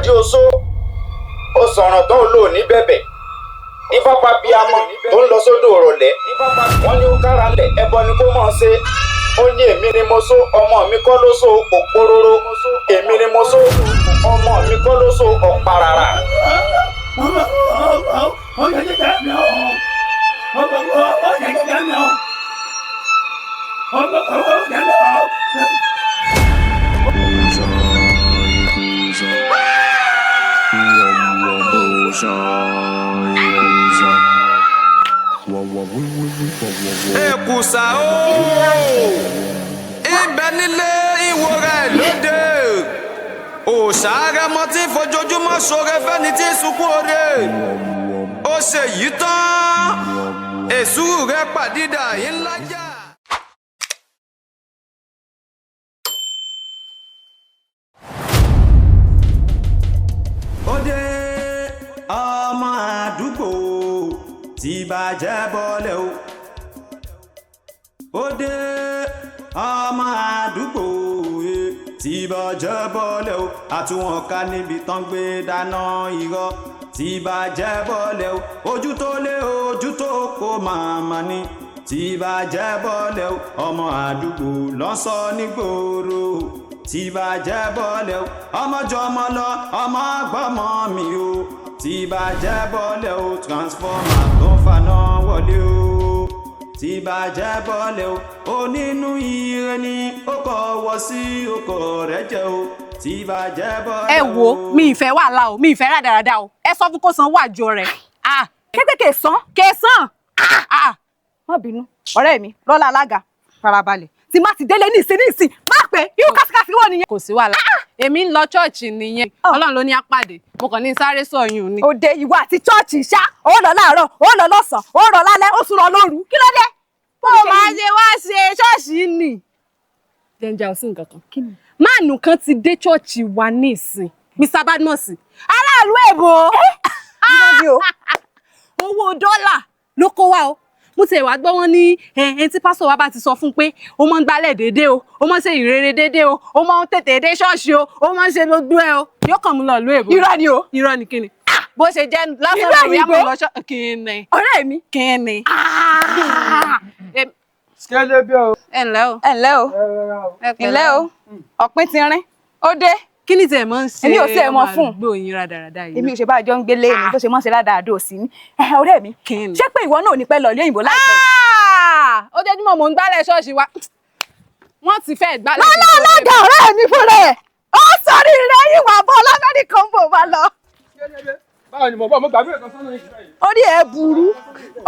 Lọ́dí oṣó. Ó sọ̀rọ̀ tán, ò lò ní bẹ̀bẹ̀. Ifápa bíamọ tó ń lọ sódò òrọ̀lẹ́. Wọ́n ní ó kára lẹ̀, ẹbọ ni kó mọ̀ ṣe. Ó ní èmi ni mo só, ọmọ mi kọ́ ló so òpóróró. Èmi ni mo só, ọmọ mi kọ́ ló so ọ̀pàràrà. Èkùsà o, ibẹ̀ nílé ìwò rẹ̀ lóde. Òòṣà arẹmọ tí ń fojoojúmọ́ ṣoore fẹ́ni tí ń sunkún oore. Ó ṣe yìí tán, èsúrù rẹ̀ pàdídà yìí ńlá jà. Ó dé, ọmọ àdúgbò tí bàjẹ́ bọ́lẹ̀ o. Ó dé, ọmọ àdúgbò tí bàjẹ́ bọ́lẹ̀ o. Àtúwọ̀n ká níbi tán gbé dáná irọ́ tí bàjẹ́ bọ́lẹ̀ o. Ojú tó lé, ojú tó kó màmá ni tí bàjẹ́ bọ́lẹ̀ o. Ọmọ àdúgbò lọ́sọ nígboro tí bàjẹ́ bọ́lẹ̀ o. Ọmọ jọmọ lọ, ọmọ gbọ́mọ mi o. Tí bàjẹ́ bọ́lẹ̀ o. Transformer tó ń faná wọlé o tí bàjẹ́ bọ́lẹ̀ o. Onínú ire ni ó kọ̀ wọ́ sí ọkọ̀ rẹ̀ jẹ́ o tí bàjẹ́ bọ́lẹ̀ o. Ẹ wo, mi ìfẹ́ wàhálà o, mi ìfẹ́ rádaràda o. Ẹ sọ fún kó san owó àjọ rẹ̀. Ah, Kékèké san. Kẹsàn. Ah. Má bínú ọ̀rẹ́ mi, lọ́lá alága, farabalẹ̀. Tí má ti délé ní ìsín ní ìsín, má pẹ́ irú kásíkásí wọ̀ nìyẹn. Kò sí wàhálà, èmi ń lọ ṣọ́ọ̀ṣì nìyẹn. Ọlọ́run ló ní apàdé, mo kàn ní sáré sọ̀yún ni. Òde ìwọ àti chọ́ọ̀chì ṣá, ó lọ láàárọ̀, ó lọ lọ́sàn-án, ó lọ lálẹ́, ó sùn lọ lóru. Kí ló dé? Bó o máa ṣe wá ṣe ṣọ́ọ̀ṣì nì. Jẹ́njẹ́ ò sí nǹkan kan. Máàlù kan ti dé ṣọ́ọ̀ṣì wa ní ìsìn, Mr. Badmus, aráàlú èbó. Irọ́ ni o. Owó dọ́là ló kó wá o. Mo ti wá gbọ́ wọn ní ẹni tí pásítọ̀ wa bá ti sọ fún pé ó máa ń gbálẹ̀ déédéé o, ó máa ń ṣe ìrere déédéé o, ó máa ń tètè dé ṣọ́ọ̀ṣì o, ó máa ń ṣe gbogbo ẹ o, yóò kàn mú lọ ìlú èbó. Irọ́ ni o. Irọ́ ni kíni? Bó ṣe jẹ́ lásán Irọ́ lórí òyìnbó. àmọ́ lọ ṣọ́ kíni? Ọ̀rẹ́ mi. Kíni? Skele bí o. Ẹ ǹlẹ́ o. Ẹ ǹlẹ́ o. Ẹ pẹ̀lẹ́. Ǹlẹ́ o. Ọ̀pin ti rin. Ó dé. Kí ni tiẹ̀ máa ń ṣe? Èmi ò tiẹ̀ mọ̀ fún. Ọmọ àdúgbò yín rádaràda yìí. Èmi ò ṣe bá àjọ ń gbélé mi tó ṣe mọ́ ṣe ládàádó sí ni. Ẹ ọ̀rẹ́ mi, Kíni? ṣé pé ìwọ náà ò ní pẹ́ lọ ilé òyìnbó láìpẹ́? Ah! Ojoojúmọ́ mò ń gbálẹ̀ ṣọ́ọ̀ṣì wa, wọ́n ti fẹ́ gbálẹ̀. Lọ́lá alága ọ̀rẹ́ mi fúnra ẹ̀. Ó sọrí rẹ̀ ìwà bọ́ l'Amẹ́ríkà ń bò bá lọ. Báwo ni mo bọ́ mo gbàgbé ẹ̀kan sọ́nà yìí báyìí. Orí ẹ̀ burú.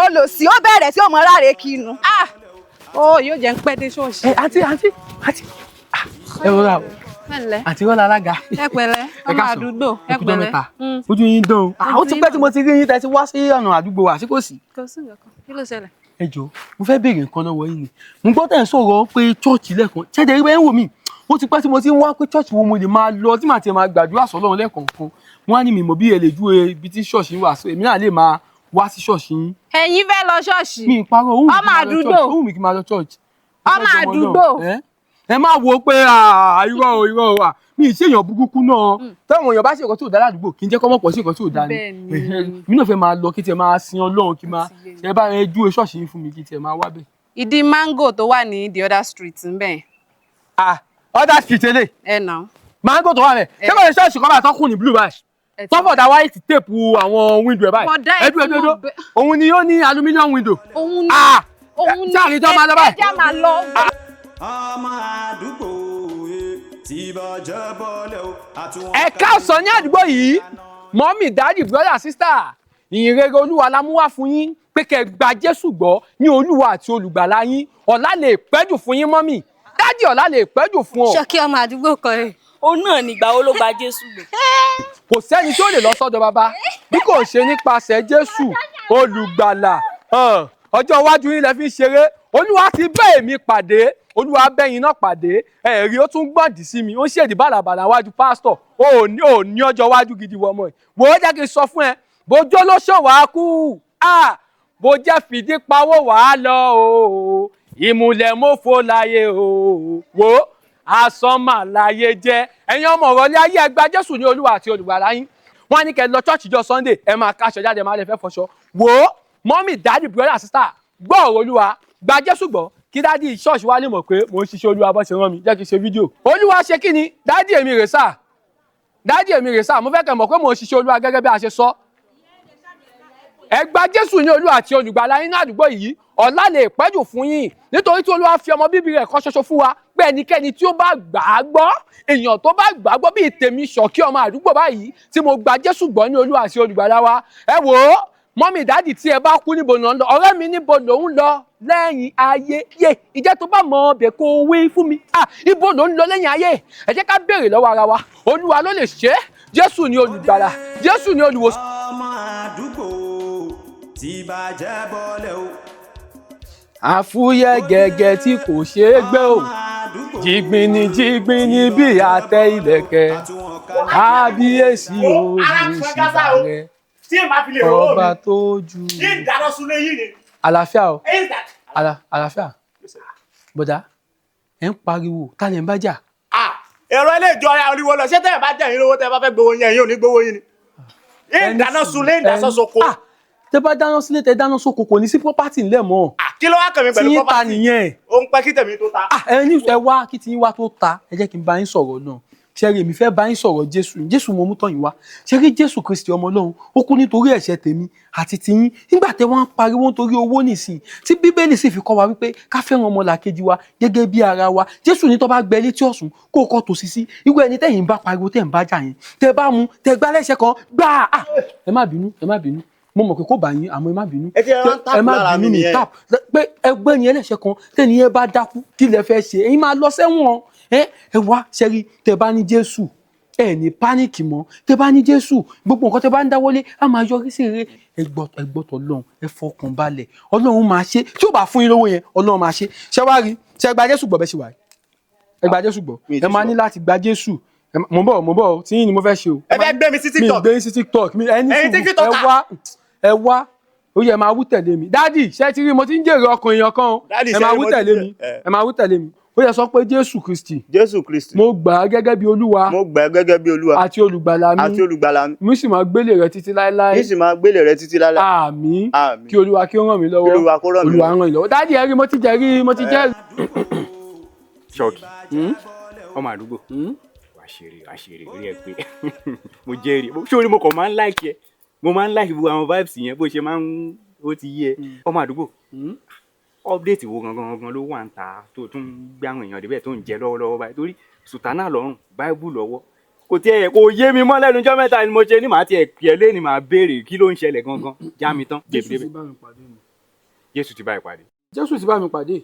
Olòṣì ó bẹ̀rẹ̀ tí ó mọ ráre kinu. Ah! Ó yóò jẹ́ ń pẹ́ dé ṣọ́ọ̀ṣì. Ẹ àǹtí, àǹtí, àǹtí, ẹ rọra o. Ẹ ǹlẹ́. Àǹtí Rọ́lá alága. Ẹ pẹ̀lẹ́. Ẹ Ọmọ káàsán. àdúgbò, ẹ Ẹ kújọ́ pẹ̀lẹ́. mẹ́ta. Ojú yín dán o. Ó ti pẹ́ tí mo ti rí yín tẹ́ ti wá sí ọ̀nà àdúgbò wa, sí kò sí? Kò sí nǹkan kan. Kí ló ṣẹlẹ̀? Ẹ jọ̀ọ́, mo fẹ́ béèrè nǹkan lọ́wọ́ yín ni. Mo gbọ́ tẹ̀ ń sọ̀rọ̀ pé chọ́ọ̀chì lẹ́ẹ̀kan. Ṣẹ́jẹ̀ rí bẹ́ẹ̀ ń wò mí? Ó ti pẹ́ tí mo ti ń wá pé chọ́ọ̀chì wo mo lè máa lọ tí màá ti máa gbàdúrà sọ́lọ́run lẹ́ẹ̀kọ̀ọ̀kan. Wọ́n á ní mi mọ̀ bí ẹ lè júwe ibi tí ṣọ́ọ̀ṣì wà, so èmi náà lè máa wá sí ṣọ́ọ̀ṣì yín. Ẹ̀yin fẹ́ lọ ṣọ́ọ̀ṣì? Mi ì parọ́, ó wù mí Ọmọ kí n máa lọ àdúgbò. church, ó wù mí kí n máa lọ church. Mo Ọmọ fẹ́ jọmọ àdúgbò. náà. Ẹ má wo pé irọ́ o, irọ́ o, mi ì ṣèyàn burúkú náà. Táwọn èèyàn bá ṣe nǹkan tí ò dá ládùúgbò, kì í jẹ́ kọ́mọ̀ pọ̀ sí nǹkan tí ò dá ni. Bẹ́ẹ̀ni. Mi náà fẹ́ máa lọ kí tiẹ̀ máa sin Ọlọ́run, kí máa ẹ bá ẹ júwe ṣọ́ọ̀ṣì yín fún mi kí tiẹ̀ máa wá bẹ̀. Ìdí mango tó wà ní the other street ń bẹ̀. Ah, other street ele. Ẹ nà. Mango tó wà bẹ̀. Ṣé kò lè ṣọ́ọ̀ṣì kan bá tán kùn ní blue báyìí? Tọ́fọ̀dà white tape àwọn window ẹ̀ báyìí. Bọ̀dá ẹ Ẹdú tí ẹdú mo ẹdú. Òun ni ó ní aluminium window. Òun ni. Ah! Òun ni. Ṣé àlejò máa lọ báyìí? Ẹ já máa lọ. Ọmọ àdúgbò tí bàjẹ́ bọ́lẹ̀ o. Àtúwọ̀n Ẹ káàsán ní àdúgbò yìí, mọ́mì, dáàdì, brọ́dà, sísítà. Ìyìn rere Olúwa la mú wá fún yín pé kẹ́ ẹ gba Jésù gbọ́ ní Olúwa àti Olùgbàlà yín. Ọ̀la lè pẹ́jù fún yín, mọ́mì, dáàdì, ọ̀la lè pẹ́jù fún ọ. Ṣọ́kí ọmọ àdúgbò kan rẹ̀. Òun náà nígbà wo ló gba Jésù gbọ́? Kò sẹ́ni tí ó lè lọ sọ́dọ̀ bàbá bí kò ṣe nípasẹ̀ Jésù Olùgbàlà. Hàn, ọjọ́ iwájú yín lẹ fi ń ṣeré. Olúwa ti bẹ́ èmi pàdé, Olúwa bẹ́yìn náà pàdé. Ẹ̀rí ó tún gbọ̀ndì sí mi, ó ń ṣèdí bàlàbàlà wájú pásítọ̀. Ó ní ọjọ́ iwájú gidi wọ ọmọ ẹ̀. Wò ó, jẹ́ kí n sọ fún ẹ, bójó ló ṣòwò á kú, bó jẹ́ fìdí pawó wàá lọ o, ìmùlẹ̀ mọ́fò láyé o. Wò ó, Asán mà láyé jẹ́. Ẹ̀yin ọmọ ọ̀rọ̀lẹ́ ayé, ẹ gba Jésù ní Olúwa àti Olùgbàlà yín. Wọ́n á ní kẹ́ lọ church jọ Sunday, ẹ máa káṣọ jáde, máa lè fẹ́ fọṣọ. Wò ó, mummy, daddy, brother, sister, gbọ́ ọ̀rọ̀ Olúwa, gba Jésù gbọ́, kí daddy ṣọ́ọ̀ṣì wa lè mọ̀ pé mò ń ṣiṣẹ́ Olúwa bó ṣe rán mi. Jẹ́ kí n ṣe fídíò. Olúwa ṣe kí ni? Daddy èmi rè sà, daddy èmi rè sà, mo fẹ́ kẹ́ mọ̀ pé mò ń ṣiṣẹ́ Olúwa gẹ́gẹ́ bí a ṣe sọ. Ẹ gba Jésù ní Olúwa àti Olùgbàlà yín ní àdúgbò yìí. Ọ̀la lè pẹ́jù fún yín, nítorí tí Olúwa fi ọmọ bíbí rẹ̀ kan ṣoṣo fún wa, pé ẹnikẹ́ni tí ó bá gbà á gbọ́, èèyàn tó bá gbà á gbọ́ bíi tèmi Ṣọ̀kí ọmọ àdúgbò báyìí tí mo gba Jésù gbọ́ ní Olúwa àti Olùgbàlà wa. Ẹ wò ó, mummy, daddy, tí ẹ bá kú, níbo ló ń lọ? Ọ̀rẹ́ mi, níbo ló ń lọ lẹ́yìn ayé? Yé ìjẹ́ tó bá mọ ọbẹ̀ kó o wí fún mi. Ah, ibo ló ń lọ lẹ́yìn ayé? Ẹ jẹ́ ká béèrè lọ́wọ́ ara wa. Olúwa ló lè ṣe é. Jésù ni Olùgbàlà, Jésù ni Olùwòsàn. Ọmọ àdúgbò tí bàjẹ́ bọ́lẹ̀ o. Àfúyẹ́ gẹ́gẹ́ tí kò ṣeé gbé o, jìgbìnì jìgbìnì bí àtẹ ìlẹ̀kẹ̀, kábíyèsí o, Ara ń rẹ tí ẹ máa fi lè rówó ọba mi tó ju. Yí ń dáná sunlé yìí ni. Àlàáfíà o. Èyí ń dà. Àlàáfíà. Bọ̀dá, ẹ̀ ń pariwo, ta lè ń bá jà? Ah, èrò ilé ìjọ ara olúwo lọ ṣé tẹ́ ẹ bá jẹ́ yín lówó, tẹ́ ẹ bá fẹ́ gbowó yín, ẹ̀yin ò ní gbowó yín ni. Yí ń dáná sunlé, ń dáná soko. Ah, tẹ́ bá dáná sílé, tẹ́ dáná sóko, kò ní sí property ńlẹ̀ mọ́. Ah, kí ló wá kàn mí Tí pẹ̀lú yín ta property? nìyẹn. Ó ń pẹ́ kí tèmi tó ta. Ah, ẹ ní ẹ wá, kí tí yín wá tó ta, ẹ jẹ́ kí n bá yín sọ̀rọ̀ náà. Ṣẹ́rí, èmi fẹ́ bá yín sọ̀rọ̀ Jésù. Jésù mo mú tọ̀ yín wá. Ṣẹ́rí, Jésù Kristi ọmọ Ọlọ́run, ó kú nítorí ẹ̀ṣẹ̀ tèmi àti tiyín. Nígbà tẹ́ wọ́n ń pariwo nítorí owó nìsín, tí Bíbélì sì fi kọ́ wa wípé ká fẹ́ràn ọmọlàkejì wa gẹ́gẹ́ bí ara wa, Jésù ní tó bá gbẹ létí ọ̀sùn, kó o kọ́ tòsí sí irú ẹni tẹ́yìn bá pariwo, tẹ́ ń bá jà yẹn, tẹ́ bá mú, tẹ́ gbá lẹ́sẹ̀ kan gbá. Ah, ẹ má bínú, ẹ má bínú, mo mọ̀ pé kò bá yín, àmọ́ ẹ má bínú. Ẹ ti ẹ wá ń tap Ẹ má lára bínú mi ní nìyẹn. tap pé ẹgbẹ́ ni ẹlẹ́ṣẹ̀ kan, tẹ́ni ẹ bá dákú, kí lẹ fẹ́ ṣe? Ẹ̀yin máa lọ sẹ́wọ̀n. Ẹ ẹ wá, ṣẹ́rí, tẹ́ bá ní Jésù, ẹ ní panic mọ́. Tẹ́ bá ní Jésù, gbogbo nǹkan tẹ́ bá ń dáwọ́lé á máa yọrí sí rere. Ẹ gbọ́, ẹ gbọ́ tọ́lọ́run, ẹ fọkàn balẹ̀, Ọlọ́run máa ṣe. Tí ó bá fún yín lówó yẹn, Ọlọ́run máa ṣe. Ṣé wá rí, ṣé gba Jésù gbọ́? Bẹ́ẹ̀ ṣe wà yìí, ẹ gba Jésù gbọ́. Mi ì Ẹ máa tí ní láti gba Jésù. Mò ń bọ̀, mò ń bọ̀, tí yín ni mo fẹ́ ṣe o. Ẹ fẹ́ gbé mi sí Mi TikTok. gbé yín sí TikTok mi ẹni Ẹ̀yin sùúrù. Ẹ TikToker. wá, ẹ wá, ó yẹ máa wú tẹ̀lé mi. Daddy, ṣé ti rí, mo ti ń jèrè ọkàn èèyàn kan o. Daddy, Ẹ ṣé máa rí wú mo ti tẹ̀lé ń mi. jẹ- Ẹ máa wú tẹ̀lé mi. Ó yẹ sọ pé Jésù Kristi, Jésù Kristi, mo gbà á gẹ́gẹ́ bí Olúwa mo gbà ẹ́ gẹ́gẹ́ bí Olúwa àti Olùgbàlà mi. àti Olùgbàlà mi. Mi sì máa gbélé rẹ títí láéláé. Yìí sì máa gbélé rẹ títí láéláé. Àmín. Àmín. Kí Olúwa kí ó ràn mí lọ́wọ́. Kí Olúwa kó ràn mí Olúwa lọ́wọ́. ràn yín lọ́wọ́. Daddy, ẹ rí, mo ti jẹ́ rí, mo ti jẹ́. Ṣọ́ọ̀kì ọmọ àdúgbò, wà á ṣeré, wà á ṣeré orí ẹ pé mo jẹ́rìí. Sórí, mo kàn máa ń like ẹ, mo máa ń like gbogbo àwọn vibes yẹn, bó ṣe máa ń, ó ti yé ẹ. Ọmọ àdúgbò, update wo gangan gangan ló wà ń ta tó tún gbé àwọn èèyàn débẹ̀ tó ń jẹ lọ́wọ́lọ́wọ́ báyìí? Torí sùtánà lọ́rùn, báíbù lọ́wọ́, kò tiẹ̀ kò yé mi mọ́. Lẹ́nu ọjọ́ mẹ́ta ni mo ṣe ní màá tiẹ̀ pè é lé ní màá béèrè kí ló ń ṣẹlẹ̀ gangan. Já mi tán. Jésù Débẹ̀ ti bá mi pàdé ni. Jésù ti bá ìpàdé. Jésù ti bá mi pàdé.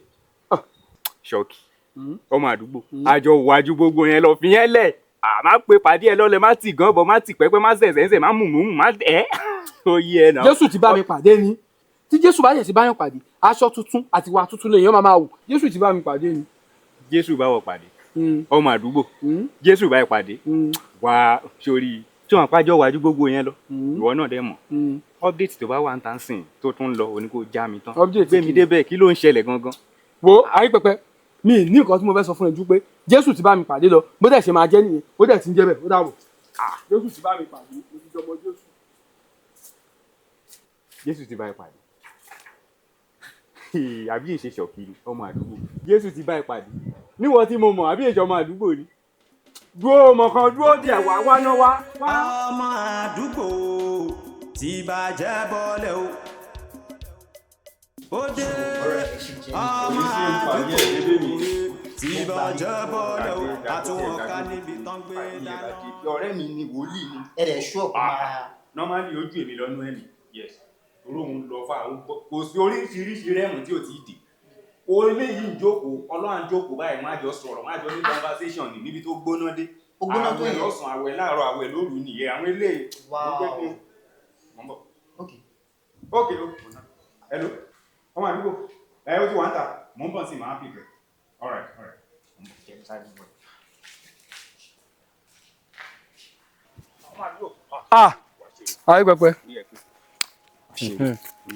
Ṣọ́ọ̀kì ọmọ àdúgbò, àjọ wájú gbogbo yẹn lọ fi yẹn lẹ̀, à má pe pàdé ẹ lọ́lẹ̀, má tì gan bọ̀, má tì pẹ́pẹ́, má sẹ̀sẹ̀ ńsẹ̀, má mú mú má ẹ́ ó yí ẹ náà. Jésù ti bá mi pàdé ni. Tí Jésù bá yẹ̀ sí bá yàn pàdé, aṣọ tuntun àti ìwà tuntun lèèyàn máa máa wù. Jésù ti bá mi pàdé ni. Jésù bá wọ pàdé. Ọmọ àdúgbò, Jésù bá ẹ pàdé. Wá sórí tí wọn pàjọ wájú gbogbo yẹn lọ, ìwọ náà dẹ mọ̀ update tó bá wà ń tàn sìn tó tún lọ òní, kò já mi tán. Update Gbé mi kí ni? débẹ̀, kí ló ń ṣẹlẹ̀ gangan? Wo àrí pẹpẹ mi ní nǹkan tí mo fẹ́ sọ fún ẹ ju pé Jésù ti bá mi pàdé lọ. Bó dẹ̀ ṣe máa jẹ́ nìyẹn, bó dẹ̀ ti ń jẹ́ bẹ́ẹ̀. Ó dàbọ̀. Jésù ti bá mi pàdé, mo ti jọmọ Jésù. Jésù ti bá ẹ pàdé àbí ìṣe? Ṣọ̀kì ni ọmọ àdúgbò, Jésù ti bá ẹ pàdé níwọ̀n tí mo mọ̀, àbí ìṣe ọmọ àdúgbò ni? Dúró, ọmọ kan dúró díẹ̀, wá wá náà, wá wá. Ọmọ àdúgbò tí bàjẹ́ bọ́lẹ̀ o. Ó dé, ọmọ àdúgbò tí bàjẹ́ bọ́lẹ̀ o. Àtúwọ̀n ká níbi tán gbé dáná. Ọ̀rẹ́ mi ni wòlíì ni. Ẹ dẹ̀ ṣú ọ̀pọ̀ máa. Normally ojú èmi lọ́nú ẹ̀mí, yes, torí òun lọ fún àwọn, kò sí oríṣiríṣi rẹ́mù tí ò tí ì dé. Orílẹ̀ yìí ń jókòó, Ọlọ́run ń jókòó báyìí, wọ́n á jọ sọ̀rọ̀, wọ́n á jọ ní conversation ní níbi tó gbóná dé. Ó gbóná tó Àwẹ̀ yẹn? lọ́sàn-án, àwẹ̀ láàárọ̀, àwẹ̀ lóru nìyẹn, àwọn eléyìí. Wow. Mo ń bọ̀. Ok. Ok ok, hello, ọmọ àdúgbò, ẹ ó ti wà ń tà, mò ń bọ̀ sí, màá pìpẹ́. All right, all right, mo ń bọ̀, jẹ́ sáré bọ̀. Ọmọ àdúgbò. Ah, àrí pẹpẹ, Ní ẹ pé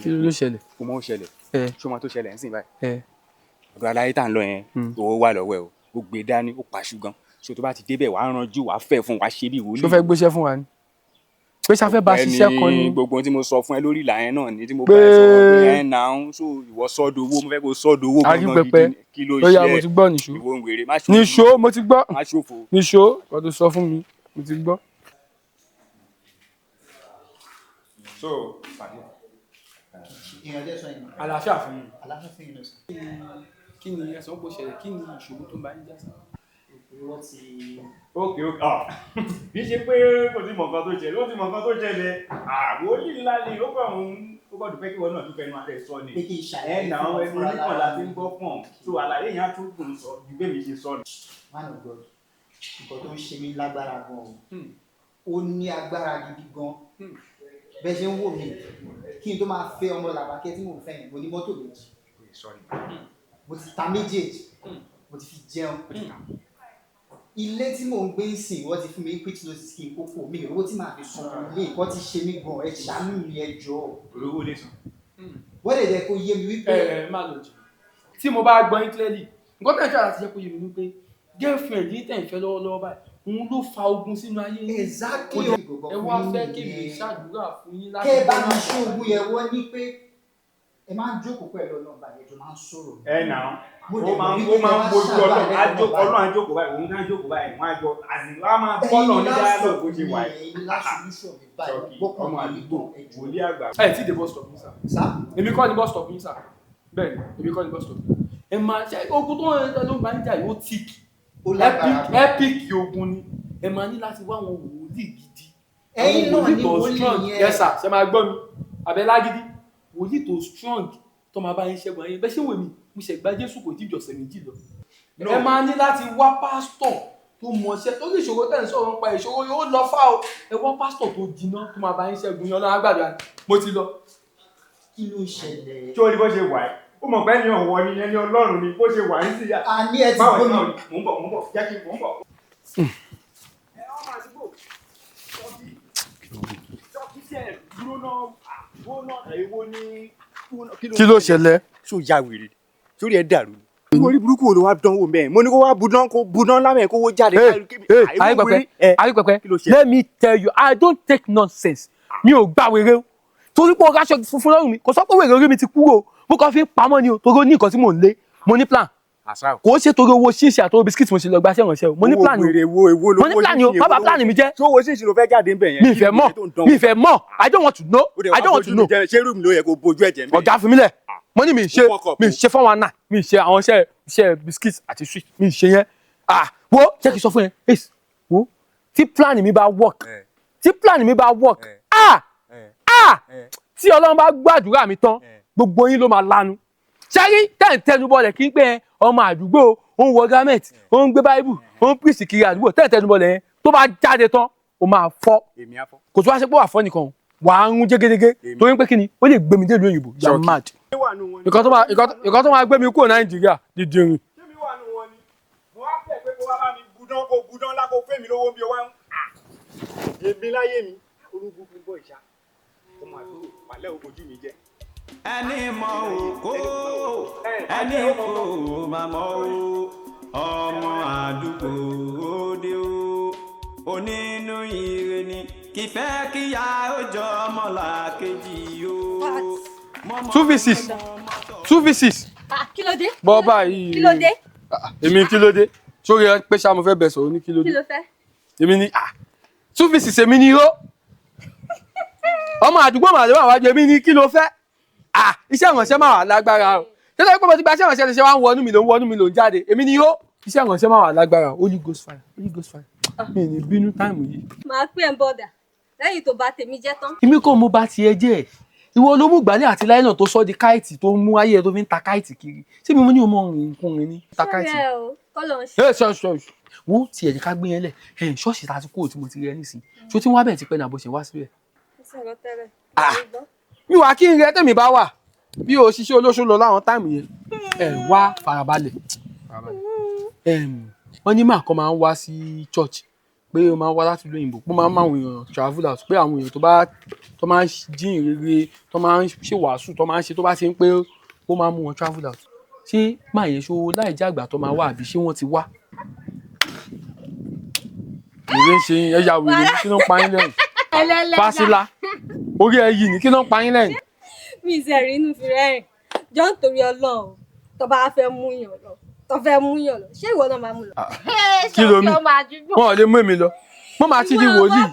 kí ló ṣẹlẹ̀? Kò mọ̀ ó ṣẹlẹ̀. Ẹ. Ṣé o máa tó ṣẹlẹ̀ ń sìn báyìí? Ẹ. Ọ̀dọ̀ aláyé tá à ń lọ yẹn, owó wà lọ́wọ́ ẹ o. Ó gbé dání, ó paṣu gan. So tó bá ti débẹ̀, wàá ranjú, wàá fẹ́ fún, wàá ṣe bí wòlíì. Ṣó fẹ́ gbéṣẹ́ fún wa ni? Pé ṣáfẹ́ bá ṣiṣẹ́ kan ni? Gbogbo ohun tí mo sọ fún ẹ lórí ìlà yẹn náà ni tí mo Pé- bá ẹ sọ̀rọ̀ pé ẹ nà ń so ìwọ sọ́dọ̀ owó, mo fẹ́ kó sọ́dọ̀ owó Arí gangan pẹpẹ. gidi ni. Kí ló Ó yá, ṣe mo ti gbọ́, nìṣó. Ìwọ ń wèrè, má ṣòfò. Nìṣó, mo ti gbọ́. Má ṣòfò. Nìṣó, kò tó sọ fún mi, mo ti gbọ́. So pàdé. Ìrànlẹ́ sọ yẹn. Àlàáfíà fún mi. Àlàáfíà fún yín lọ sí. Kí ni ẹ sọ pé ó ṣẹlẹ̀? Kí ni ìṣòro tó ń bá yín jà sí? Wọ́n ti. Ok, ah, bí ṣe pé kò tí mọ̀ nǹkan tó ṣẹlẹ̀, ó ti mọ̀ nǹkan tó ṣẹlẹ̀. Àwòlí ńlá ni ó kàn ń, ó kàn dúpẹ́ kí wọn náà dúpẹ́ inú alẹ́ sọ ni. Pé kí n ṣàlàyé Ẹ nà fún án, wọn ẹnu fúnra oníkan lára la ti mi. ń gbọ́ pọ̀n, so àlàyé yẹn á tún gùn sọ ju bẹ́ẹ̀ mi ṣe sọ ni. Man of God, nǹkan tó ń ṣe mí lágbára gan o. Ó ní agbára gidi gan. Bẹ́ẹ̀ ṣe ń wò mí, kí n tó máa fẹ́ ọmọ làbákẹ́ tí mò ń fẹ́ yẹn, mo ní mọ́tò méjì. Mo ti ta méjèèjì, mo ti fi jẹun. Ilé tí mò ń gbé ń sìn, wọ́n ti fún mi quick notice kí n kókó mi owó tí màá fi san ilé. Nǹkan ti ṣe mí gan, ẹ ṣàánú mi, ẹ jọ̀ọ́. Olówó lè san. Wọ́n lè jẹ́ kó yé mi wípé. Ẹ má lọ jù. Tí mo bá gbọ́ yín clearly, nǹkan tẹ̀ ń fẹ́ àti jẹ́ kó yé mi ni pé girlfriend yín tẹ̀ ń fẹ́ lọ́wọ́lọ́wọ́ báyìí, òun ló fa ogun sínú ayé yín. Exactly. Ẹ wá fẹ́ kí mi ṣàdúrà fún yín láti Kẹ́ ẹ bá mi gbọ́ ṣe ogun yẹn, wọ́n ní pé ẹ máa ń jókòó pẹ̀lú Ọlọ́run báyìí, ẹjọ́ máa ń sọ̀rọ̀. Ẹ nà án, Mo ó dẹ̀ máa mọ̀ ń, wípé ó máa ń ẹ bá bójú ṣàdúrà Ọlọ́run á lẹ́kọ̀ọ́ jókòó báyìí. Ọlọ́run á jókòó báyìí, òun á jókòó báyìí, wọ́n á jọ àti wọ́n á máa bọ́lọ̀ ní dialogue bó ṣe wà yìí. Ẹ̀yin last solution mi báyìí, Ṣọ́ọ̀kì, gbọ́kàn ọmọ mi àdúgbò, gan, ẹ jọ̀ọ́. wòlíì àgbà. Ẹ tí dé bus stop yín sà. Sá. Èmi kọ́ ni bus stop yín sà. Bẹ́ẹ̀ ni, èmi kọ́ ni bus stop. Ẹ máa ṣe ogun tó ń ló ń bá ń jà yìí, ó thick. Ó lágbára Epic gan. epic ogun ni. Ẹ máa ní láti wá àwọn wòlíì gidi. Ẹ̀yin Àwọn náà ni tó wòlíì strong. yẹn. Yes sir, ṣe máa gbọ́ mi. Àbẹ̀lágídí, wòlíì tó strong tó máa bá yín ṣẹ́gun ayé. Bẹ́ẹ̀ ṣé wò mí, mo ṣẹ̀ gba Jésù kò tí ì jọ̀sẹ̀ méjì lọ. Ẹ máa ní láti wá pásítọ̀ tó mọṣẹ́ torí ìṣòro tẹ̀ ń sọ̀rọ̀ nípa ìṣòro yóò lọ fá o. Ẹ wá pásítọ̀ tó jiná tó máa bá yín ṣẹ́gun yín. Ọlọ́run á gbàdúrà. Mo ti lọ. Kí ló ṣẹlẹ̀? Tí ó rí bó ṣe wà ẹ́, ó mọ̀ pé ẹni ọ̀wọ́ ni, ẹni Ọlọ́run ni bó ṣe wà ní síyà. A ní ẹ ti Báwo ni gbómi. báwo ni? Mò ń bọ̀, mò ń bọ̀, jẹ́ kí n mò ń bọ̀. Ṣọ́ọ̀kì tí ẹ̀ dúró náà, dúró náà, èwo ni? Kí ló ṣẹlẹ̀? Ṣó ya wèrè? Sórí ẹ dàrú ni. Orí burúkú wo ló wá dánwò mẹ́rin? Mo ní kó wá budán, kó budán lámẹ̀, kó wó jáde. Ayípẹpẹ, ayípẹpẹ, let me tell you, I don't take nonsense. Mi ò gbà wèrè o. Torí pé o ráṣọ funfun lọ́rùn mi, kò sọ pé wèrè orí mi ti kúrò o. Mo kàn fi ń pamọ́ ni o, torí ó ní nǹkan tí mò ń lé. Mo ní plan. Kò ṣe torí owó ṣíṣe àti owó bisikíìtì mo ṣe lọ gbaṣẹ́ ìrànṣẹ́ o. Mo ní plan o. Owó wèrè wo, èwo lówó Mo ní plan o, ṣíṣe, má bà èwo plan mi jẹ́. Ṣé owó ṣíṣe ló fẹ́ jáde ń bẹ̀ yẹn? Mi ì fẹ́ mọ̀, mi ì fẹ́ mọ̀, I don't want to know, I don't want to know. Ṣé rúùmù ló yẹ kó bojú ẹ̀jẹ̀ ń bẹ̀? Ọ̀gá fún mi lẹ̀, mo ní mi ì ṣe, mi ì ṣe 419, mi ì ṣe àwọn iṣẹ́ biscuit àti sweet, mi ì ṣe yẹn. Ah, wo, jẹ́ kí n sọ fún yẹn, ace, wo, tí plan mi bá work, tí plan mi bá work, ah, ah, tí Ọlọ́run bá gbàdúrà mi tán, gbogbo yín ló máa lanu. Ṣẹ́rí tẹ̀ ń tẹnu bọlẹ̀ kí n pé ọmọ àdúgbò ó ń wọ garment, ó ń gbé báíbù, ó ń pèsè kiri àdúgbò, tẹ̀ ń tẹnu bọlẹ̀ yẹn, tó bá jáde tán, ó máa fọ́. Èmi á fọ́. Kò tó wá ṣe pé wà fọ́ nìkan o, wà á rún jégédégé torí pé kí ni ó lè gbé mi dé ìlú òyìnbó. You are mad. Ìkan tó máa gbé mi kúrò Nàìjíríà dídìrín. Ṣé mi wà nù wọn ni? Mo wá bẹ̀ pé kó wá bá mi budán, kó budán lá, kó fẹ́ mi lówó bí o wá ń. Èmi láyé mi, olúgbùkún bọ̀ ìṣá. Ọmọ àdúgbò, wàlẹ́ ò bojú mi jẹ́. Ẹni mọ òkó, ẹni kò má mọ o, ọmọ àdúgbò òde o, onínú ire ni kì í fẹ́ kíyà ó jọ ọmọlàkejì o. Two v six, two v six. Kí ló dé? Bọ́ báyìí. Kí ló dé? Èmi kí ló dé? Sórí ẹ pé ṣá mo fẹ́ bẹ̀ sọ̀rọ̀ ní kí ló Kí dé? ló fẹ́? Èmi ni, ah, two v six, èmi ni irọ́. Ọmọ àdúgbò màlúù wà wájú, èmi ni kí ló fẹ́? Ah, iṣẹ́ ìrànṣẹ́ máa wà lágbára o. Tẹ́lẹ̀ pé mo ti gba iṣẹ́ ìrànṣẹ́ lè ṣe wá ń wọnú mi ló ń wọnú mi ló ń jáde. Èmi ni irọ́. Iṣẹ́ ìrànṣẹ́ máa wà lágbára o. Holy Ghost fire, Holy Ghost fire. Mi ì ní bínú táìmù yìí. Màá pè ẹ́ ń bọ̀dà lẹ́yìn tó bá tèmi jẹ́ tán. Èmi kò mú bá tiẹ̀ jẹ́ ẹ̀. Ìwọ ló mú ìgbálẹ̀ àti láìlọ́n tó sọ di káìtì tó ń mú ayé ẹ tó fi ń ta káìtì kiri. Ṣé mi mo ní o mọ rìn nǹkan rìn ní ta káìtì? Ṣé ẹ o, kọ́ ló ń ṣe? Ẹ ṣọ ṣọ wo tiẹ̀ ní ká gbé yẹn lẹ̀. Ẹ ṣọ́ọ̀ṣì ta ti kúrò tí mo ti rí ẹ nísìnyí. Ṣó tí wọ́n á bẹ̀ ti pẹ́ ní àbọ̀ṣe wá síbẹ̀? Sọ̀rọ̀ tẹ́lẹ̀. Mi wà kí n rẹ tẹ̀mí bá wà bí o ṣiṣẹ́ olóṣó lọ láwọn táìmù yẹn. Ẹ wá farabalẹ̀. Farabalẹ̀. Wọ́n ní màá kan máa ń wá sí church pé ó máa ń wá láti ìlú òyìnbó, pé ó máa ń máwọn èèyàn travel out, pé àwọn èèyàn tó bá tó máa ń jíìn rere, tó máa ń ṣe wàásù, tó máa ń ṣe tó bá ṣe ń pé ó máa ń mú wọn travel out. Ṣé máa yẹn ṣó láì jẹ́ àgbà tó máa wá àbí ṣé wọ́n ti wá? Wèrè ń ṣe yín, ẹ ya wèrè ní, kí ló ń pa yín lẹ́yìn? Fásilà, orí ẹ yìí ní, kí ló ń pa yín lẹ́yìn? Mi ì sẹ̀rí inú fi rẹ́rìn. Jọ ń torí Ọlọ́run tó bá fẹ́ mú yàn lọ, tó fẹ́ mú yàn lọ, ṣé ìwọ náà máa mú lọ? Kí ló mi? Wọn ò lè mú èmi lọ. Mo máa ti di wòlíì.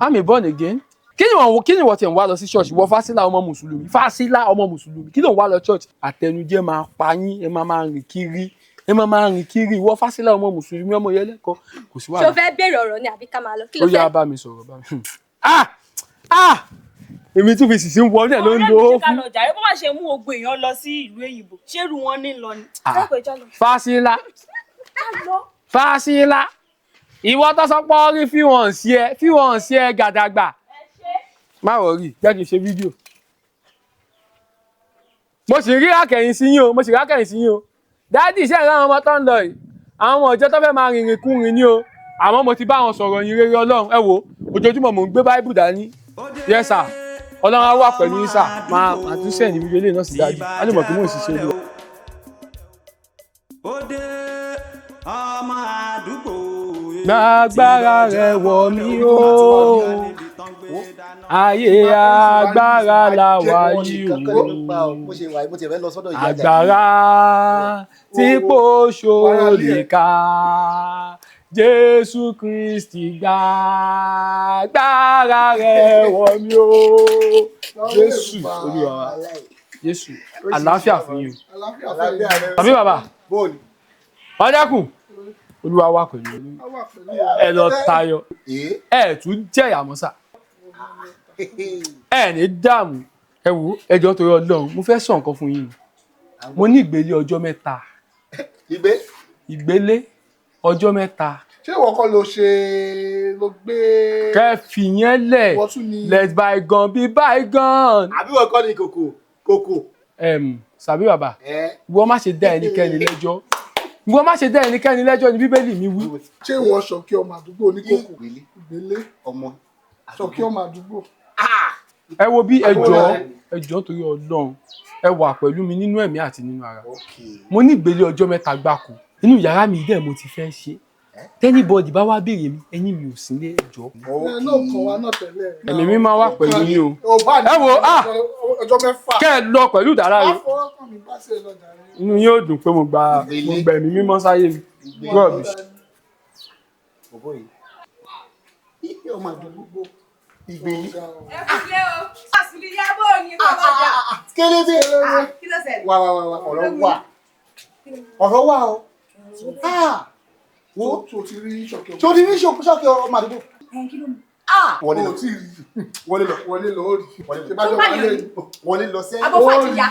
I'm a born again. Kí ni wọ́n ti ń wá lọ sí ṣọ́ọ̀ṣì? Wọ Fásilà ọmọ Mùsùlùmí. Fásilà ọmọ Mùsùlùmí. Kí ló ń wá lọ ṣọ́ọ̀ṣì? Àtẹnujẹ máa pa yín, ẹ máa máa rìn kiri. Ẹ máa máa rìn kiri. Ìwọ Fásilà ọmọ Mùsùlùmí, ọmọ yẹn lẹ́kọ̀ọ́. Kò sí Ṣé o wàhálà. fẹ́ béèrè ọ̀rọ̀ ni àbí ká máa lọ? Kí ló Ó yá fẹ́? bá mi sọ̀rọ̀, bá mi. Ah! Ah! Èmi tún fi sìsì ń wọlé ló ń lo ó Ọ̀rẹ́ mi, ṣé ká fún. lọ jàre, bó má ṣe mú gbogbo èèyàn lọ sí ìlú èyìnbó, ṣé irú wọn ní lọ ni? Ah. Fásilà. Fásilà. Ìwọ tó sọ pé ó rí fíwọ̀n sí ẹ, fíwọ̀n sí ẹ gàdàgbà. Má wọrí, jẹ́ kí n ṣe fídíò. Mo sì rí àkẹ́yìn sí yín o, mo sì rí àkẹ́yìn sí yín o. Dádì, iṣẹ́ ìran àwọn ọmọ tó ń lọ yìí, àwọn ọmọ ọjọ́ tó fẹ́ máa rìnrìn kúrin ní o. Àmọ́ mo ti bá wọn sọ̀rọ̀ yín rere Ọlọ́run. Ẹ wo, ojoojúmọ́ mò ń gbé Báíbù dání. Yes sir, Ọlọ́run á wà pẹ̀lú yín sà. Máa tún send fídíò eléyìí náà sí dájú. Á lè mọ̀ pé mò ń ṣiṣẹ́ Olúwa. Ọmọ àdúgbò. Gbàgbára rẹ̀ wọ̀ mí o, ayé agbára la wà yìí o. Agbára tí kò ṣòlè ká, Jésù Kristi gba agbára rẹ̀ wọ̀ mí o. Jésù Olúwa wa, Jésù, àlàáfíà fún yín o. Tàbí bàbá, ọ̀dẹ́kùn, Olúwa wà pẹ̀lú yín. Ẹ lọ tayọ, ẹ tún jẹ̀yà mọ́sà, ẹ ní dààmú. Ẹ wò, ẹ jọ̀ọ́ torí Ọlọ́run, mo fẹ́ sọ nǹkan fún yín. Mo ní ìgbélé ọjọ́ 3. Ìgbélé ọjọ́ 3. Ṣé ìwọ kọ́ ló ṣe ló gbé? Kẹ́ fi yẹn lẹ̀, Ìwọ tún ni- let bygone be bygone. Àbí wọ́n kọ́ ni kòkò kòkò. Sàbí bàbá, ìwọ má ṣe dá ẹnikẹ́ni lẹ́jọ́. Ìwọ má ṣe dá ẹnikẹ́ni lẹ́jọ́ ni Bíbélì mi wí. Ṣé ìwọ Ṣọ̀kí ọmọ àdúgbò oníkókò? Ìgbélé ọmọ Ṣọ̀kí ọmọ àdúgbò. Ẹ wo bí, ẹ jọ̀ọ́, ẹ jọ̀ọ́ torí Ọlọ́run, ẹ wà pẹ̀lú mi nínú ẹ̀mí àti nínú ara. Mo ní ìgbélé ọjọ́ 3 gbáko. Inú yàrá mi dẹ̀ mo ti fẹ́ ṣe. Tẹ́nibọ́dì bá wá béèrè mi, ẹ̀yin mi ò sí lé, ẹ jọ̀ọ́. Ẹ náà kàn wá náà tẹ́lẹ̀. Ẹ̀mí mi máa wà pẹ̀lú yín o. Ò bá ní Ẹ wo, ah! ọjọ́ 6. Kẹ́ ẹ lọ pẹ̀lú ìdára Má rẹ. fọwọ́ kàn mí bá ṣe lọ jàre. Inú yín ó dùn pé mo gba ẹ̀mí mímọ́ sáyé mi. God be. Bọ̀bọ̀ yìí. Ọmọ àdúgbò. Ìgbélé. Ẹ kú ilé o. Àsìlíyá bò ní kọ́lọ́jà. Kélébé. Kí ló ṣẹlẹ̀? Wà wà wà wà, ọ̀rọ̀ wà. Ọ̀rọ̀ wà o. Ah! Wo. Tó ti rí Ṣọ̀kí ọmọ. Tó ti rí Ṣọ̀kí ọmọ àdúgbò. Wọlé lọ. O tí ì rí. Wọlé lọ. Wọlé lọ ó rí. Ṣé bá jọ wọlé ni? Wọlé lọ sẹ́. Abo Fàdíyà.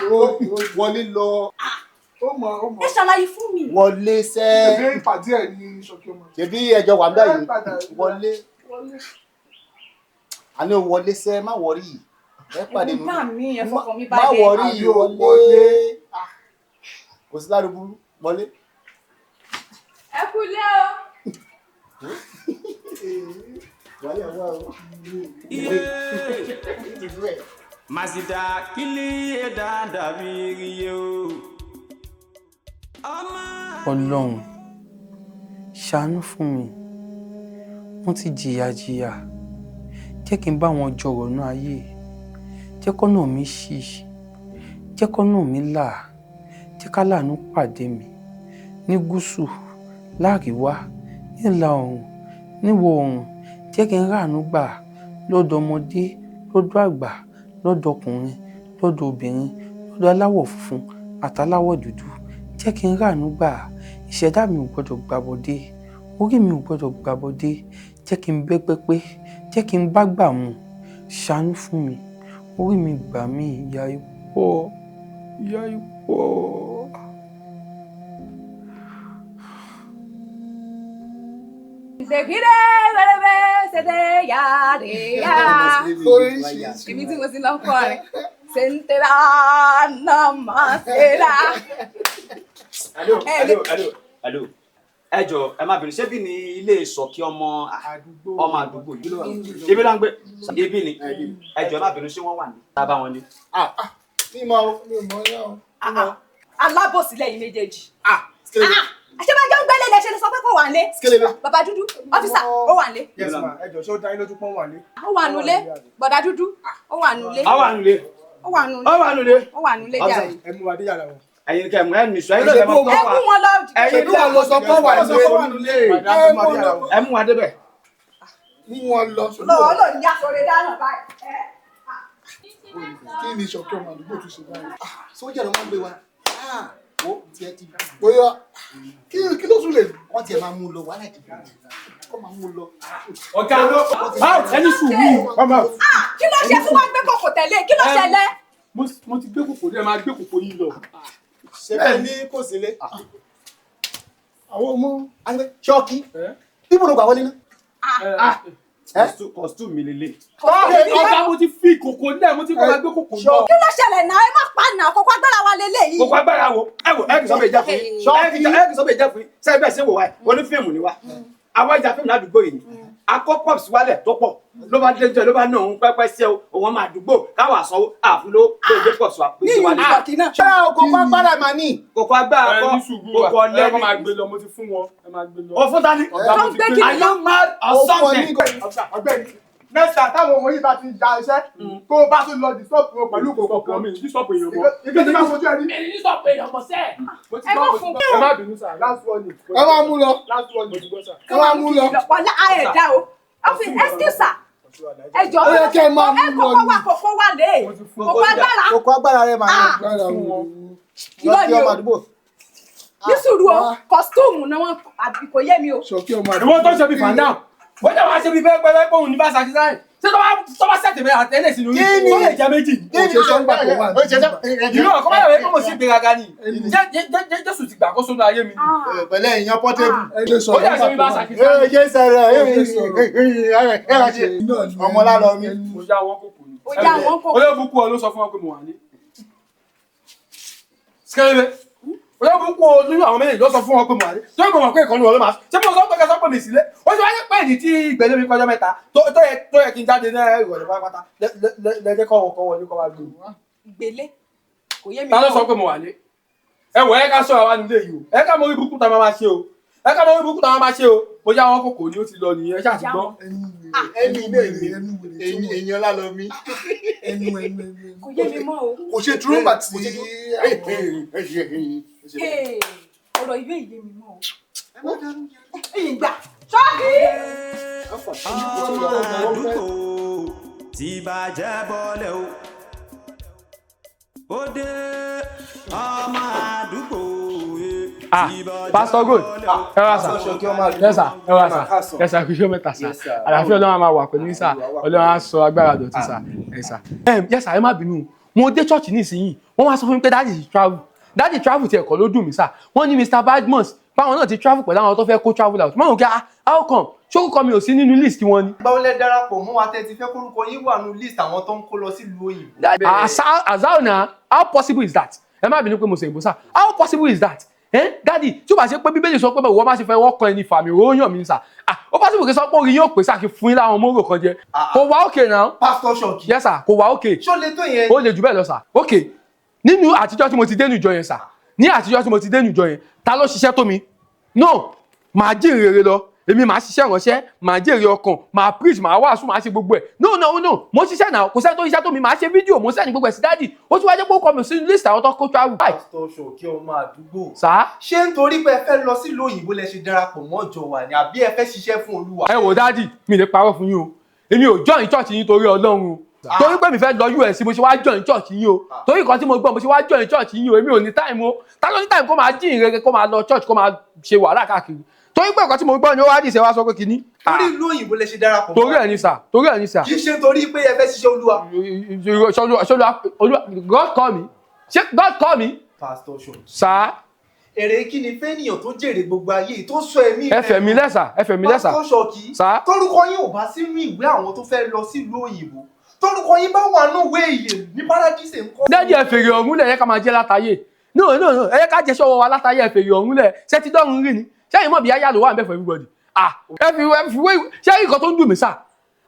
Wọlé lọ. Ó mọ̀, ó mọ̀. Ẹ ṣàlàyé fún mi. Wọlé sẹ́. Ṣèbí ìpàdé ẹ̀ ní Ṣọ̀kí ọmọ. Ṣèbí ẹjọ́ wà ń báyìí. Wọlé. Wọlé. Àní o wọlé sẹ́, má wọrí. Ẹ pàdé mi. Bá mi, ẹ fọkàn mi Má balẹ̀. wọrí, Àbí o wọlé. wọlé. Kò sí lárúburú. Wọlé. Ẹ kú ilé o. Wọlé wá o. Masida kili dada biriye o. Ọlọ́run, ṣàánú fún mi. Wọ́n ti jìyà jìyà, jẹ́ kí n bá wọn jọrọ̀ náà ayé. Jẹ́ kọ́nà mi ṣí, jẹ́ kọ́nà mi là, jẹ́ káláàánú pàdé mi ní gúúsù, láàríwá, nílà oòrùn, níwọ̀ oòrùn. Jẹ́ kí n ráàánú gbà lọ́dọ̀ ọmọdé, lọ́dọ̀ àgbà, lọ́dọ̀ ọkùnrin, lọ́dọ̀ obìnrin, lọ́dọ̀ aláwọ̀ funfun àtàláwọ̀ dúdú. Jẹ́ kí n ráàánú gbà. Ìṣẹ̀dá mi ò gbọ́dọ̀ gbàbọ̀dé, orí mi ò gbọ́dọ̀ gbàbọ̀dé. Jẹ́ kí n bẹ́gbẹ́ pé, jẹ́ kí n bá gbà mu. Ṣàánú fún mi, orí mi gbà mí. Ìyà ipò, ìyà ipò. Ṣèkìrè wẹrẹwẹ ṣẹdẹ ya rè ya. Èmi tí mo ti lọ kọ́ rẹ̀. Ṣèǹtẹ̀rà náà máa ṣe rà. Alo, alo, alo, alo. Ẹ jọ̀ọ́, ẹ má bínú, ṣé bí ni ilé Ṣọ̀kí ọmọ ọmọ àdúgbò yìí? Ibi ló ń gbé, ibi ni. Ẹ jọ̀ọ́, ẹ má bínú, ṣé wọ́n wà ní? Tá a bá wọn ní. Mi mọ o. Mi mọ yá o. Alábòsí lẹ́yìn méjèèjì. Àṣebájọ́ ń gbélé lẹ ṣe lè sọ pé kò wà nílé. Bàbá dúdú, officer, ó wà nílé. Yes ma, ẹ jọ̀ọ́, ṣé ó dá yín lójú pọ́n wà ní? Ó wà nulé. Bọ̀dá dúdú, ó wà nulé. Ó wà nulé. Ó wà nulé. Ó wà nulé. Ó wà nulé jàre. Ẹ mú wa dé yàrá wọn. Ẹ̀yin kẹ́ ẹ nìṣó, ẹ̀yin ló lè mọ Ẹ mú wọn lọ. Ẹ̀yin Ṣèbí wọn lọ sọ pé wà nílé. Ẹ mú wa débẹ̀. Mú wọn lọ. Lọ́wọ́ lò ní aṣọre dáná báyìí. Kí ni Ṣọ̀kí ọmọ àdúgbò tún ṣe báyìí? Sójà ló máa ń gbé wa. Ó tiẹ̀ ti. Bóyá kí ló tún lè. Wọ́n tiẹ̀ máa mú un lọ, wàhálà ìdìbò. Kọ́ máa mú un lọ. Ọ̀gá, ẹni sùúrù. Kí ló ṣe fún wa gbé kòkò tẹ̀lé? Kí ló ṣẹlẹ̀? Mo ti gbé kòkò ní, ẹ máa gbé kòkò yìí lọ. Ṣé bẹ́ẹ̀ ní kò sílé? Àwọn ọmọ. Ṣọ́ọ̀kì, bíbù ló gbà wọlé náà. Costume mi lélẹ̀. Ọ̀gá, mo ti fi kòkò lẹ̀, mo ti kọ́ máa gbé kòkò lọ. Kí ló ṣẹlẹ̀ náà? Ẹ má pa náà, kòkò agbára wa lélẹ̀ yìí. Kòkò agbára wo? Ẹ wò, ẹ kì í sọ bẹ́ẹ̀ jẹ́ fún yín. Ẹ kì í sọ bẹ́ẹ̀ jẹ́ fún yín. Sẹ́yìn bẹ́ẹ̀ ṣe wò wá ẹ̀, onífíìmù ni wá. Àwa ìjà fíìmù ládùúgbò yìí ni. Akọ́ pops wálẹ̀ tó pọ̀. Ló bá dé jọ, ló bá ná òun pẹ́pẹ́ sí o, òun máa dùgbò káwà sanwó àfúnlówó ló gbé pops wa. Ní ìlú Ṣọ̀kí náà. Ṣé kòkò agbára màá ní? Kòkò agbára kọ́, kòkò Ẹ ọ̀lẹ́ máa gbé lọ, mo ti fún wọn. Ẹ máa gbé lọ. O fún tani? Ọ̀gá, mo ti gbé Are you mad or something? Ọ̀gbẹ́ni, next time táwọn ọmọ yìí bá ti ja iṣẹ́, tó o bá tún lọ disturb wọn pẹ̀lú kòkò kan. Mi ní sọ̀pù èèyàn mọ́. Ike tí máa fojú ẹ rí. Mi ní sọ̀pù èèyàn mọ́ sẹ́ẹ̀. Ẹ má fún Ẹ má bínú sà. Last warning. Ẹ máa mú lọ. Last warning, mo ti gbọ́ sà. Ẹ máa mú lọ. Wàlá ayẹ̀ dá o. Ọ́fíìsì, excuse sir. Ẹ jọ̀ọ́, Ó yẹ kí ẹ máa mú ẹ lọ kòkó ni. wa, kòkó wa lè. Kòkó agbára. Kòkó agbára rẹ̀ màá ní. Irọ́ Ṣọ́ọ̀kì ni ọmọ o. àdúgbò. Ní sùúrù o, kọ́sítúmù náà wọ́n àbí kò yé mi o. Ṣọ̀kí ọmọ àdúgbò. Ìwọ tó ṣe bí fàndà. Ó jẹ́ wàá ṣe bí bẹ́ẹ̀ pẹ́pẹ́ pòun ní bá ṣàkíyèsí. Ṣé tó bá ṣẹ̀tì mi àtẹ́lẹ̀ sínú Kí ni? tó lè jẹ́ méjì? Kò ṣe sọ́ngbà tó wà ní. Ìlú ọ̀kọ́ báyọ̀ wẹ́ kó mo sì gbéraga ni. Jésù ti gbà kó sónú ayé mi ni. Pẹ̀lẹ́ ìyan pọ́tébù. Ẹ lè Ó sọ̀rọ̀ jẹ́ ṣe bí bá ṣàkíyèsí. Ẹ ṣe sọ̀rọ̀ ọmọ lálọ́ mi. Mo yá wọn kòkò ni. Ó yá wọn kòkò. Olóòbùkún ọ ló sọ fún wọn pé mo wà ní. Sikẹ́lẹ́bẹ̀. Olóòbùkún ọ nínú àwọn méjèèjì ló sọ fún wọn pé mo wà ní. Tó ń bọ̀ pé ìkànnì wọn ló máa ṣe mo sọ pé kẹsàn-án pè mí sílé. Ó ṣe wáyé pé ní tí ìgbẹ́lẹ́ mi kọjá mẹ́ta tó yẹ kí n jáde ní ìrọ̀lẹ́ pátápátá lẹ́jẹ́ kọ́ wọn kọ́ wọlé kọ́ wá gbé mi. Ìgbélé. Kò yé mi Ta ló mọ́. sọ pé mo wà ní? Ẹ wọ, ẹ ká sọ̀rọ̀ wa nílé yìí o. Ẹ ká mọ orí burúkú tá a máa ṣe o. Ẹ ká mọ orí burúkú tá a máa ṣe o. Mo yá wọn kòkò ni ó ti lọ nìyẹn, ṣáà ti gbọ́. Ẹni ilé mi, èèyàn lálọ́ mi. Ẹnu ẹnu ẹnu. Kò yé mi mọ́ o. Kò ṣe dúró gbà tí. Hey, ọ̀rọ̀ ìwé ìyé mi mọ́ o. Ìgbà. Ṣọ́ọ̀kì. Ọmọ àdúgbò tí bàjẹ́ bọ́lẹ̀ o. Ó dé ọmọ àdúgbò. Ah, Pastor Gold, ẹ wá sà. Yes sir, ẹ wá sà. Yes sir, kìí ṣe mẹ́ta sà. Àlàáfíà Ọlọ́run á máa wà pẹ̀lú yín sà. Ọlọ́run á sọ agbára dọ̀tun sà. Ẹ sà. Yes sir, ẹ má bínú. Mo dé church nísìnyí. Wọ́n wá sọ fún mi pé daddy ti travel. Daddy travel tiẹ̀ kọ́ ló dùn mí sà. Wọ́n ní Mr. Badmus báwọn náà ti travel pẹ̀lú àwọn tó fẹ́ kó travel out. Mo rò pé ah, how come? Ṣórúkọ mi ò sí nínú list wọn ni. Báwo lẹ darapọ̀ mọ́ wa tẹ́ ti fẹ́ kórúkọ yín wà nínú list àwọn tó ń kó lọ sílùú òyìnbó? Azao na, how possible is that? Ẹ má bínú pé mo ṣe ìbò sá. How possible is that? Eh? Daddy, tí o bá ṣe pé Bíbélì sọ pé bẹ́ẹ̀ wọ́n má ṣe fẹ́ wọ́n kan ẹni fàmì ròyàn mi sà. Ah, ó possible kí sọ pé orin yóò pè sá kí fún yín láwọn mọ́rò kan jẹ. Kò wá òkè náà. Pastor Ṣọ̀kí. Yes sir, kò wá òkè. Ṣó le tó yẹn? Ó le jù bẹ́ẹ̀ lọ sà. Ok, nínú àtijọ́ tí mo ti dénú ìjọ yẹn sà, ní àtijọ́ tí mo ti dénú ìjọ yẹn, ta ló ṣiṣẹ́ tó mi? No, màá jí ìrere lọ. Èmi màá ṣiṣẹ́ ìránṣẹ́, màá jèrè ọkàn, màá preach, màá wàásù, màá ṣe gbogbo ẹ̀. No, no, no, mo ṣiṣẹ́ náà, kò sẹ́ni tó ṣiṣẹ́ tó mi, màá ṣe fídíò, mo sẹ́ni gbogbo ẹ̀ sí daddy. Ó tún wá jẹ́ pé ó kọ mi sí list àwọn tó kó travel. Pastor Ṣọ̀kí ọmọ àdúgbò. Sà? Ṣé nítorí pé ẹ fẹ́ lọ sílùú òyìnbó lẹ ṣe darapọ̀ mọ́ ìjọ wa ni àbí ẹ fẹ́ ṣiṣẹ́ fún Olúwa? Ẹ wò daddy, mi lè parọ́ fún yín o. Èmi ò join church yín torí Ọlọ́run o. Torí pé mi fẹ́ lọ US mo ṣe wá join church yín o. Torí nǹkan tí mo gbọ́ mo ṣe wá join church yín o. Èmi ò ní time o. Ta ló ní time kó máa jí ìrere, kó máa lọ church, kó máa ṣe wàhálà káàkiri? Torí pé nǹkan tí mo gbọ́ ni ó wá dìṣẹ́ wá sọ pé kinní. Torí ìlú òyìnbó lẹ ṣe darapọ̀ mọ́. Torí ẹ̀ ní sà, torí ẹ̀ ní sà. Kì í ṣe torí pé ẹ fẹ́ ṣiṣẹ́ Olúwa. Ṣọlá, God call me. Ṣé God call me? Pastor Ṣọ̀kí. Sà. Èrè kí ni fẹ́nìyàn tó jèrè gbogbo ayé yìí tó sọ ẹ̀mí Ẹ fẹ̀mí lẹ́sà, ẹ fẹ̀mí lẹ́sà. Pastor Ṣọ̀kí. Sà. Tórúkọ yín ò bá sínú ìwé àwọn tó fẹ́ lọ sílùú òyìnbó. Tórúkọ yín bá wà nínú ìwé ìyè ní paradíṣe ńkọ́. Daddy, ẹ fèrè ọ̀hún lẹ̀, ẹ ká máa jẹ́ látàyè. No, no, no, ẹ ká jẹ́ sọ́wọ́ wa látàyè, ẹ fèrè ọ̀hún lẹ̀. Ṣé ti dọ́run rí ni? Ṣé ìmọ̀ bí yáyà ló wà ń bẹ̀ for everybody? Ah, ẹ fi wé, ṣé nǹkan tó ń dùn mí sà?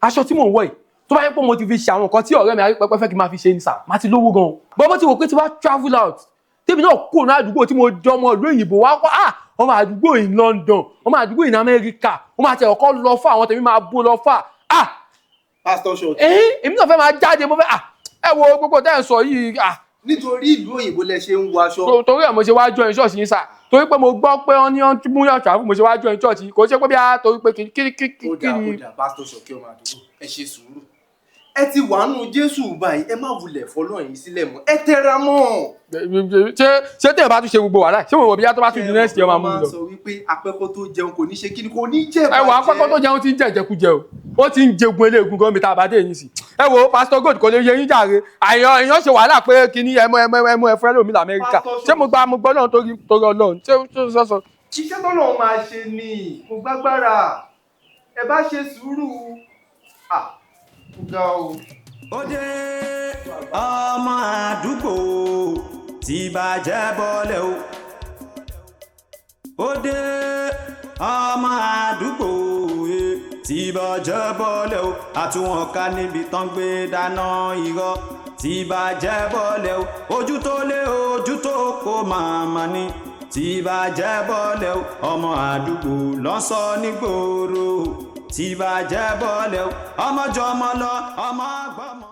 Aṣọ tí mò ń wọ̀ yìí, tó bá yẹ pé mo ti fi ṣe àwọn nǹkan tí ọ̀rẹ́ mi Arípẹ́pẹ́ fẹ́ kí n máa fi ṣe ni sà, má ti lówó gan-an. Bọ́ mo ti wò pé tí wàá travel out, tèmi náà kúrò ní àdúgbò tí mo jọmọ ìlú òyìnbó wá kọ́, ah, Ọmọ àdúgbò in London, ọmọ àdúgbò in America, ó máa tẹ ọkọ lọ fún àwọn tèmi, máa bó lọ fà. Ah, Pastor Ṣọ̀kí. Èmi náà fẹ́ máa jáde, mo fẹ́, ah, ẹ wo gbogbo tẹ́ ẹ̀ ń sọ yìí, ah. Nítorí ìlú òyìnbó lẹ ṣe ń wọ aṣọ. Torí ẹ̀ mo ṣe wá join ṣọ́ọ̀ṣì yín sà, torí pé mo gbọ́ pé wọ́n ní wọ́n mú yàn travel, mo ṣe wá join church yìí. Kò ṣe pé bí a torí pé kí kí kí kí. Ó dà, ó dà, Pastor Ṣọ̀kí ọmọ àdúgbò, ẹ ṣe sùúrù. Ẹ ti wà nù Jésù báyìí, ẹ má wulẹ̀ fọlọ́ yín sílẹ̀ mọ́, ẹ tẹra mọ́. Ṣé tẹ̀yẹ̀ bá tún ṣe gbogbo wàhálà, ṣé mo wọ̀ bí yá tó bá tún di next year máa mú mi Wọ́n lọ? máa ń sọ wípé apẹ́kọ́ tó jẹun kò ní ṣe kí ni, kò ní jẹ́. Ẹ wọ, akọ́kọ́ tó jẹun ti ń jẹ ìjẹkújẹ o, ó ti ń jẹgun eléegun gan mi tá a bá dé yín sí. Ẹ wo, Pastor Gold, kò lè yẹ yín jàre. Àyàn èèyàn ṣe wàhálà pé kíní ẹmọ ẹmọ ẹmọ ẹfẹ lómi lamẹ́ríkà. Ṣé mo gba, mo gbọ́ náà torí torí Ọlọ́run, ṣé ṣé sọ sọ. Iṣẹ́ tọ́lọ́run máa ṣe ni kò gbágbára, ẹ bá ṣe sùúrù. Ah, ó ga o. Ó dé, ọmọ àdúgbò tí bàjẹ́ bọ́lẹ̀ o. Ó dé, ọmọ àdúgbò tí bàjẹ́ bọ́lẹ̀ o. Àtúwọ̀n ká níbi tán gbé dáná irọ́ tí bàjẹ́ bọ́lẹ̀ o. Ojú tó lé, ojú tó kó màmá ni tí bàjẹ́ bọ́lẹ̀ o. Ọmọ àdúgbò lọ́sọ nígboro tí bàjẹ́ bọ́lẹ̀ o. Ọmọ jọmọ lọ, ọmọ gbọ́mọ.